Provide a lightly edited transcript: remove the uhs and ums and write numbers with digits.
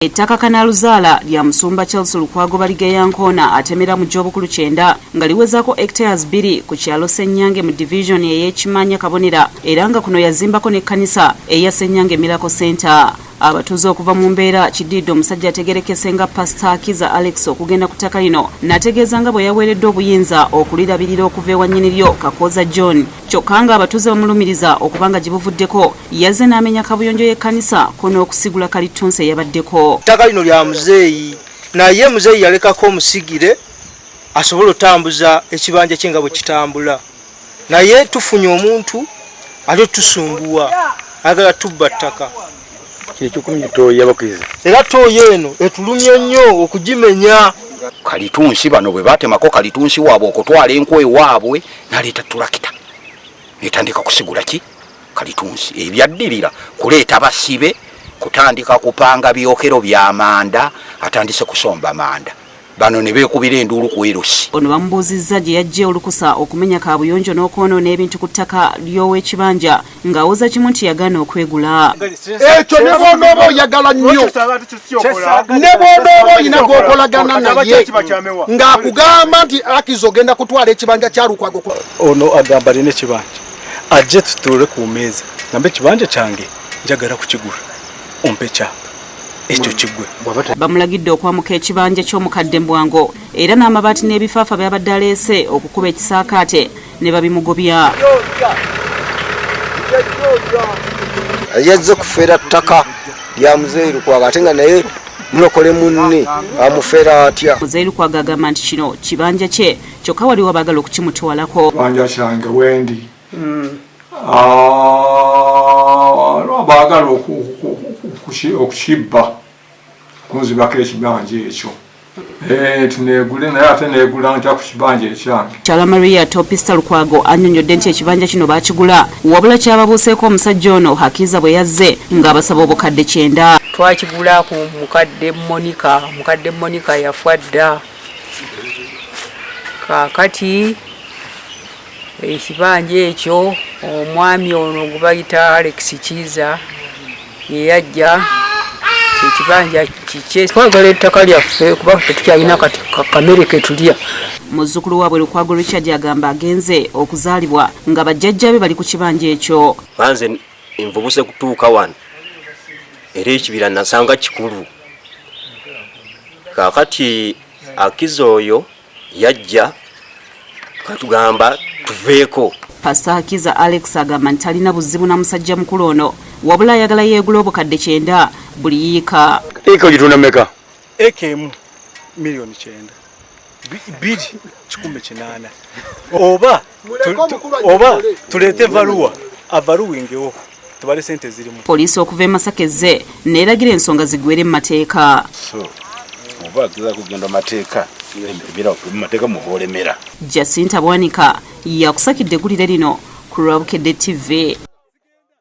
Ettaka Kanaaluzaala lya musumba Charles Lukwago Baligeya-Nkoona atemera mu Gy'obukulu Kyenda nga liwezaako hectares bbiri ku kyalo Ssenyange mu divizoni ey'e Kimaanya Kabonera era nga kuno yazimbako n'ekkanisa eya Ssenyange Miracle Centre. Abatuuze okuva mu mbeera kiddiridde omusajja ategerekese nga Pasita Kiza Alex okugenda ku ttaka lino n'ategeeza nga bwe yaweereddwa obuyinza okulirabirira okuva ewa nnyiniryo Kakooza John kyokka ng'abatuuze bamulumiriza okuba nga gye buvuddeko yazze n'amenya kabuyonjo y'ekkanisa ko n'okusigula kalittunsi eyabaddeko. Ettaka lino lya muzeeyi naye muzeeyi yalekako omusigire asobole otambuza ekibanja kye nga bwe kitambula naye tufunye omuntu ate tusumbuwa ayagala tubba ttaka. Era tooyi eno etulumye nnyo okugimenya. Kalitunsi bano bwe batemako kalitunsi waabwe okutwala enku ewaabwe naleeta tulakita netandika kusigula ki kalitunsi. Ebyaddirira kuleeta basibe kutandika kupanga byokero bya manda, atandise kusomba manda. Bano ne beekubira enduulu ku erosi. Ono bamubuuzizza gye yaggye olukusa okumenya kaabuyonjo n'okwonoona ebintu ku ttaka ly'ow'ekibanja ng'awoza kimu nti yagaana okwegula. Ekyo ne bw'onooba oyagala nnyo, ne bw'onooba olina gw'okolagana naye ng'akugamba nti Akiza ogenda kutwala ekibanja kya Lukwago. Ono agamba alina ekibanja, ajje tutuule ku mmeeza ngambe ekibanja kyange njagala kukigula ompe ekyapa. Ekyo kigwe. Bamulagidde okwamuka ekibanja ky'omukadde Mbwango era n'amabaati n'ebifaafa by'abadde aleese okukuba ekisaakaate ne babimugobya. Yazze kufera ttaka lya Muzeeyi Lukwago ate nga naye mulokole munne amufera atya. Muzeeyi Lukwago agamba nti kino kibanja kye kyokka waliwo abaagala okukimutwalako. Kibanja kyange wendi. Baagala okukibba kunzibako ekibanja ekyo. Tuneegule naye ate neegula ntya ku kibanja ekyange. Kyala Maria Topista Lukwago annyonnyodde nti ekibanja kino baakigula wabula kyababuuseeko omusajja ono Hakiza bwe yazze ng'abasaba obukadde 90. Twakigula ku mukadde Monica, mukadde Monica yafa dda. Kaakati ekibanja ekyo omwami ono gwe bayita Alex Kiiza ye yajja ekibanja kikye. Twagala ettaka lyaffe kuba tetukyalina kati kamere ke tulya. Muzzukulu waabwe Lukwago Richard agamba agenze okuzaalibwa nga bajjajja be bali ku kibanja ekyo. Banze nvubuse kutuuka wano era ekibira nasanga kikulu. Kaakati Akiza oyo yajja katugamba tuveeko. Pastor Hakiza Alex agamba nti talina buzibu na musajja mukulu ono wabula ayagala yeegula obukadde 90 buli yiika. Eka ogitunda mmeka? Eka emu miliyoni 90. 2,800. Oba oba tuleete valuwa avaluwingewo tubale sente zirimu. Poliisi okuva e Masaka ezze n'eragira ensonga zigwere mu mateeka. So oba ageza kugenda mateeka ebira mu mateeka muba olemera. Jacinta Bwanika yakusakidde eggulire lino ku lwa Bukedde TV.